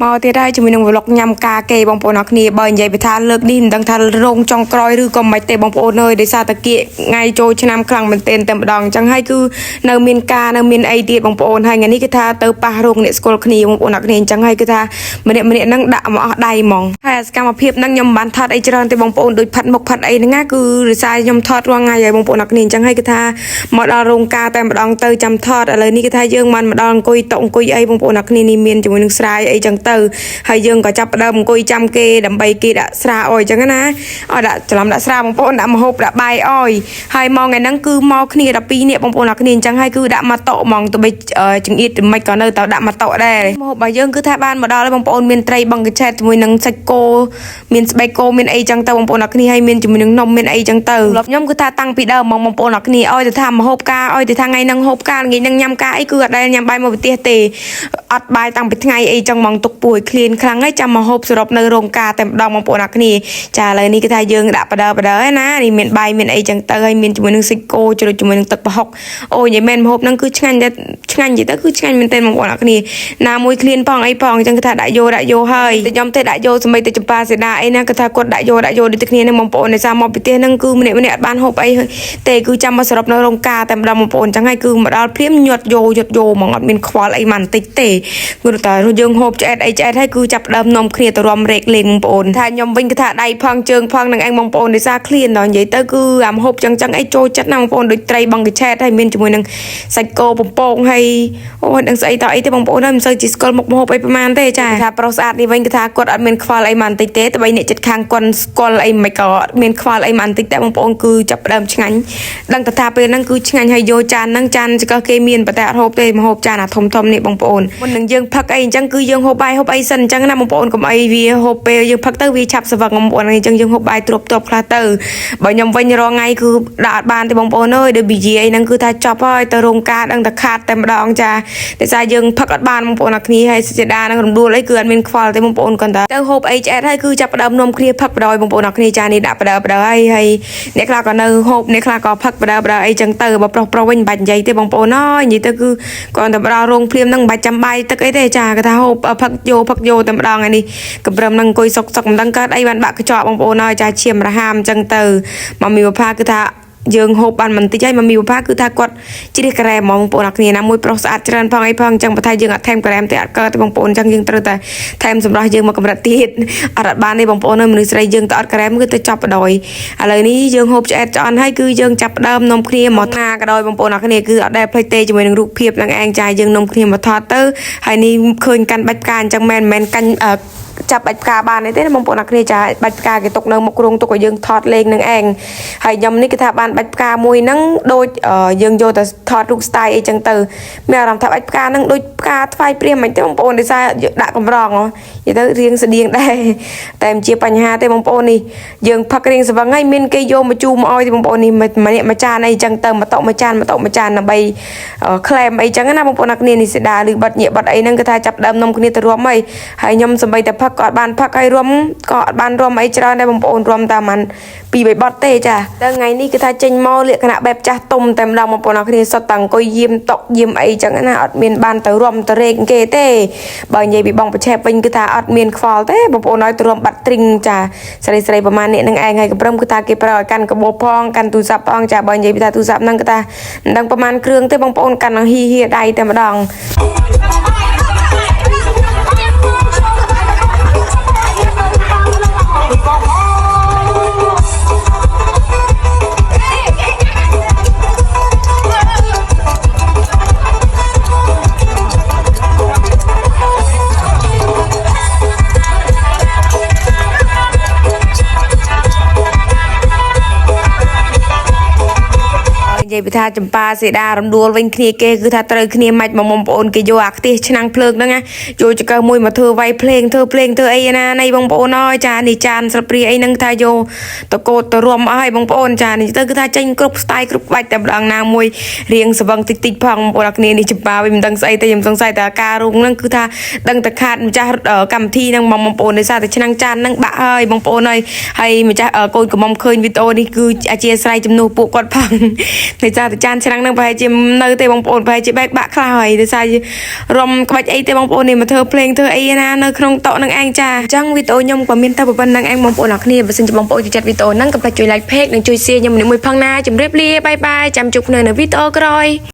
មកទៀតហើយជាមួយនឹង vlog ញ៉ាំការគេបងប្អូនអរគ្នាបើនិយាយពីថាលើកនេះមិនដឹងថារោងចុងក្រោយឬក៏មិនទេបងប្អូនអើយដោយសារតាគៀកថ្ងៃចូលឆ្នាំខ្លាំងមែនទែនតែម្ដងអញ្ចឹងហើយគឺនៅមានការនៅមានអីទៀតបងប្អូនហើយថ្ងៃនេះគឺថាទៅប៉ះរោងអ្នកស្គាល់គ្នាបងប្អូនអរគ្នាអញ្ចឹងហើយគឺថាម្នាក់ម្នាក់ហ្នឹងដាក់មកអស់ដៃហ្មងហើយអាសកម្មភាពហ្នឹងខ្ញុំមិនបានថតអីច្រើនទេបងប្អូនដូចផាត់មុខផាត់អីហ្នឹងណាគឺដោយសារខ្ញុំថតរាល់ថ្ងៃហើយបងប្អូនអរគ្នាអញ្ចឹងហើយគឺថាមកដល់រោងការតែម្ដងទៅចាំថតឥឡូវនេះគឺថាយើងបានមកដល់អង្គុយតុអង្គុយអីបងប្អូនអរគ្នានេះមានជាមួយនឹងស្រាយអីចឹងទៅហើយយើងក៏ចាប់ផ្ដើមអង្គុយចាំគេដើម្បីគេដាក់ស្រាអោយចឹងណាឲ្យដាក់ច្រឡំដាក់ស្រាបងប្អូនដាក់ម្ហូបដាក់បាយអោយហើយមកថ្ងៃហ្នឹងគឺមកគ្នា12នាក់បងប្អូនអរគ្នាអញ្ចឹងហើយគឺដាក់មកតុហ្មងទៅបីចង្អៀតមិនក៏នៅតែដាក់មកតុដែរម្ហូបរបស់យើងគឺថាបានមកដល់ហើយបងប្អូនមានត្រីបង្កឆេតជាមួយនឹងសាច់គោមានស្បែកគោមានអីចឹងទៅបងប្អូនអរគ្នាហើយមានជាមួយនឹងនំមានអីចឹងទៅសម្រាប់ខ្ញុំគឺថាតាំងពីដើមហ្មងបងប្អូនអរគ្នាឲ្យទៅថាម្ហូបការឲ្យទៅថាថ្ងៃហ្នឹងហូបការថ្ងៃហ្នឹងញ៉ាំការអីគឺអត់ដែលញ៉ាំបាយមកប្រទេសទេអត់បាយតាំងពីថ្ងៃអីចឹងហ្មងទុកពួយឃ្លានខ្លាំងហើយចាំមកហូបសរុបនៅរោងការតែម្ដងបងប្អូនអរគ្នាចាឥឡូវនេះគឺថាយើងដាក់បដើបដើហើយណានេះមានបាយមានអីចឹងទៅហើយមានជាមួយនឹងសាច់គោជ្រុលជាមួយនឹងទឹកប្រហុកអូយនិយាយមែនម្ហូបហ្នឹងគឺឆ្ងាញ់តែឆ្ងាញ់និយាយទៅគឺឆ្ងាញ់មែនទែនបងប្អូនអរគ្នាណាមួយឃ្លានផងអីផងអញ្ចឹងគឺថាដាក់យកដាក់យកហើយតែខ្ញុំទេដាក់យកសម្បីតែចម្ប៉ាសេដាអីណាគឺថាគាត់ដាក់យកដាក់យកដូចតែគ្នាហ្នឹងបងប្អូនដោយសារមកពីផ្ទះហ្នឹងគឺម្នាក់ម្នាក់អត់បានហូបអីទេគឺចាំមកសរុបនៅរោងការតែម្ដងបងប្អូនអញ្ចឹងហើយគឺមកដល់ភ្លាមញាត់យកញាត់យកហ្មងអត់មានខ្វល់អីមកបន្តិចទេគឺតែយើងហូបឆ្អែតអីឆ្អែតហើយគឺចាប់ផ្ដើមនាំគ្នាទៅរំរែកលេងបងប្អូនថាខ្ញុំវិញគឺថាដៃផងជើងផងនឹងឯងបងប្អូនដោយសារឃ្លានដល់និយាយទៅគឺអាមហូបចឹងចឹងអីចូលចិត្តណាស់បងប្អូនដូចត្រីបង្កឆេតហើយមានជាមួយនឹងសាច់គោបំពងហើយអូយដឹងស្អីតអីទេបងប្អូនហើយមិនសូវជាស្គាល់មុខម្ហូបអីប្រហែលទេចាថាប្រុសស្អាតនេះវិញគឺថាគាត់អត់មានខ្វល់អីមកបន្តិចទេតែបីអ្នកចិត្តខាងគាត់ស្គាល់អីមិនក៏អត់មានខ្វល់អីមកបន្តិចតែបងប្អូនគឺចាប់ផ្ដើមឆ្ងាញ់ដឹងតែថាពេលហ្នឹងគឺឆ្ងាញ់ហើយយកចានហ្នឹងចានចកគេមានប៉ុន្តែអត់ហូបទេមកហូបចានអាធំធំនេះបងប្អូនមុននឹងយើងផឹកអីអញ្ចឹងគឺយើងហូបបាយហូបអីសិនអញ្ចឹងណាបងប្អូនកុំអីវាហូបពេលយើងផឹកទៅវាឆាប់ស្វឹងបងប្អូនអញ្ចឹងយើងហូបបាយទ្របទ្របខ្លះទៅបើខ្ញុំវិញរាល់ថ្ងៃគឺដាក់អត់បានទេបងប្អូនអើយដូចប៊ីជាអីហ្នឹងគឺថាចប់ហើយទៅរោងការដឹងតែខាតតែម្ដងចាដោយសារយើងផឹកអត់បានបងប្អូនអរគ្នាហើយសេដានឹងរំដួលអីគឺអត់មានខ្វល់ទេបងប្អូនគាត់តែទៅហូបអីឆ្អែតហើយគឺចាប់ផ្ដើមនាំគ្នាផឹកបដ ாய் បងប្អូនអរគ្នាចានេះដាក់បដ ாய் បដ ாய் ហើយហើយអ្នកខ្លះក៏នៅហូបអ្នកខ្លះក៏ផឹកបដ ாய் បដ ாய் អីចឹងទៅបើប្រុសប្រុសវិញមិនបាច់និយាយទេបងប្អូនអើយនិយាយទៅគឺគាត់តែបដល់រោងភ្លាមហ្នឹងមិនបាច់ចាំបាយទឹកអីទេចាគាត់ថាហូបផឹកយោផឹកយោតែម្ដងហើយនេះកម្រឹមហ្នឹងអង្គុយសុកសុកមិនដឹងកើតអីបានបាក់កញ្ចក់បងប្អូនអើយចាឈាមរហាមចឹងទៅមកមីវផាគឺថាយើងហូបបានបន្តិចហើយមកមីវផាគឺថាគាត់ជ្រះក្រែមហ្មងបងប្អូនអរគ្នាណាមួយប្រុសស្អាតច្រើនផងអីផងអញ្ចឹងបើថាយើងអត់ថែមក្រែមទេអត់កើតទេបងប្អូនអញ្ចឹងយើងត្រូវតែថែមសម្រស់យើងមកកម្រិតទៀតអត់អត់បានទេបងប្អូនអើយមនុស្សស្រីយើងទៅអត់ក្រែមគឺទៅចប់បដ ாய் ឥឡូវនេះយើងហូបឆ្អែតឆ្អន់ហើយគឺយើងចាប់ផ្ដើមនាំគ្នាមកថាក៏ដោយបងប្អូនអរគ្នាគឺអត់ដែលភ្លេចទេជាមួយនឹងរូបភាពនឹងឯងចាយើងនាំគ្នាមកថតទៅហើយនេះឃើញកាន់បាច់ផ្កាអញ្ចឹងមែនមិនមែនកាន់អឺ ចាប់បាច់ផ្កាបានទេណាបងប្អូនអរគ្នាចាបាច់ផ្កាគេទុកនៅមុខរោងទុកឲ្យយើងថតលេងនឹងឯងហើយខ្ញុំនេះគឺថាបានបាច់ផ្កាមួយហ្នឹងដូចយើងយកទៅថតរូប style អីចឹងទៅមានអារម្មណ៍ថាបាច់ផ្កាហ្នឹងដូចផ្កាថ្វាយព្រះមិនទេបងប្អូនដោយសារដាក់កម្រងហ៎និយាយទៅរៀងស្តៀងដែរតែមិនជាបញ្ហាទេបងប្អូននេះយើងផឹករៀងស្វឹងហើយមានគេយកមកជូរមកឲ្យទេបងប្អូននេះម្នាក់មួយចានអីចឹងទៅមកតុមួយចានមកតុមួយចានដើម្បីក្លែមអីចឹងណាបងប្អូនអរគ្នានេះសេដាឬបាត់ញាក់បាត់អីហ្នឹងគឺថាចាប់ដើមនំគ្នាទៅរួមហើយហើយខ្ញុំសម្បីតែផឹកក៏អត់បានផឹកហើយរួមក៏អត់បានរួមអីច្រើនដែរបងប្អូនរួមតាមមិនពីរបីបត់ទេចាដល់ថ្ងៃនេះគឺថាចេញមកលក្ខណៈបែបចាស់ទុំតែម្ដងបងប្អូនអរគ្នាសុទ្ធតែអង្គុយយាមតុកយាមអីចឹងណាអត់មានបានទៅរួមទៅរែកគេទេបើនិយាយពីបងប្រឆេបវិញគឺថាអត់មានខ្វល់ទេបងប្អូនឲ្យទៅរួមបាត់ទ្រីងចាស្រីស្រីប្រហែលអ្នកនឹងឯងហើយកំព្រឹមគឺថាគេប្រើឲ្យកាន់កាបូបផងកាន់ទូរស័ព្ទផងចាបើនិយាយពីថាទូរស័ព្ទហ្នឹងគឺថាមិនដឹងប្រហែលគ្រឿងទេបងប្អូនកាន់នឹងហ៊ីហៀដៃតែម្ដង និយាយពីថាចម្ប៉ាសេដារំដួលវិញគ្នាគេគឺថាត្រូវគ្នាម៉ាច់មកបងប្អូនគេយកអាខ្ទះឆ្នាំងភ្លើងហ្នឹងណាយកចង្កឹះមួយមកធ្វើវាយភ្លេងធ្វើភ្លេងធ្វើអីណានៃបងប្អូនអើយចានេះចានស្រាប់ព្រាអីហ្នឹងថាយកតកូតទៅរួមអស់ហើយបងប្អូនចានេះទៅគឺថាចេញគ្រប់ style គ្រប់ក្បាច់តែម្ដងណាមួយរៀងស្វឹងតិចតិចផងបងប្អូនអរគ្នានេះចម្ប៉ាវិញមិនដឹងស្អីទេខ្ញុំសង្ស័យតែការរុងហ្នឹងគឺថាដឹងតែខាតម្ចាស់កម្មវិធីហ្នឹងបងប្អូនដោយសារតែឆ្នាំងចានហ្នឹងបាក់ហើយបងប្អូនហើយហើយម្ចាស់កូនកំមុំឃើញវីដេអូនេះគឺអធិស្ឋានជំនួសពួកគាត់ផង ដោយសារតែចានឆ្នាំងហ្នឹងប្រហែលជានៅទេបងប្អូនប្រហែលជាបែកបាក់ខ្លះហើយដោយសាររំក្បាច់អីទេបងប្អូននេះមកធ្វើភ្លេងធ្វើអីណានៅក្នុងតុហ្នឹងឯងចាអញ្ចឹងវីដេអូខ្ញុំក៏មានតែប៉ុណ្្នឹងឯងបងប្អូនអរគ្នាបើសិនជាបងប្អូនចូលចិត្តវីដេអូហ្នឹងកុំភ្លេចជួយ like page និងជួយ share ខ្ញុំម្នាក់មួយផងណាជម្រាបលា bye bye ចាំជួបគ្នានៅវីដេអូក្រោយ។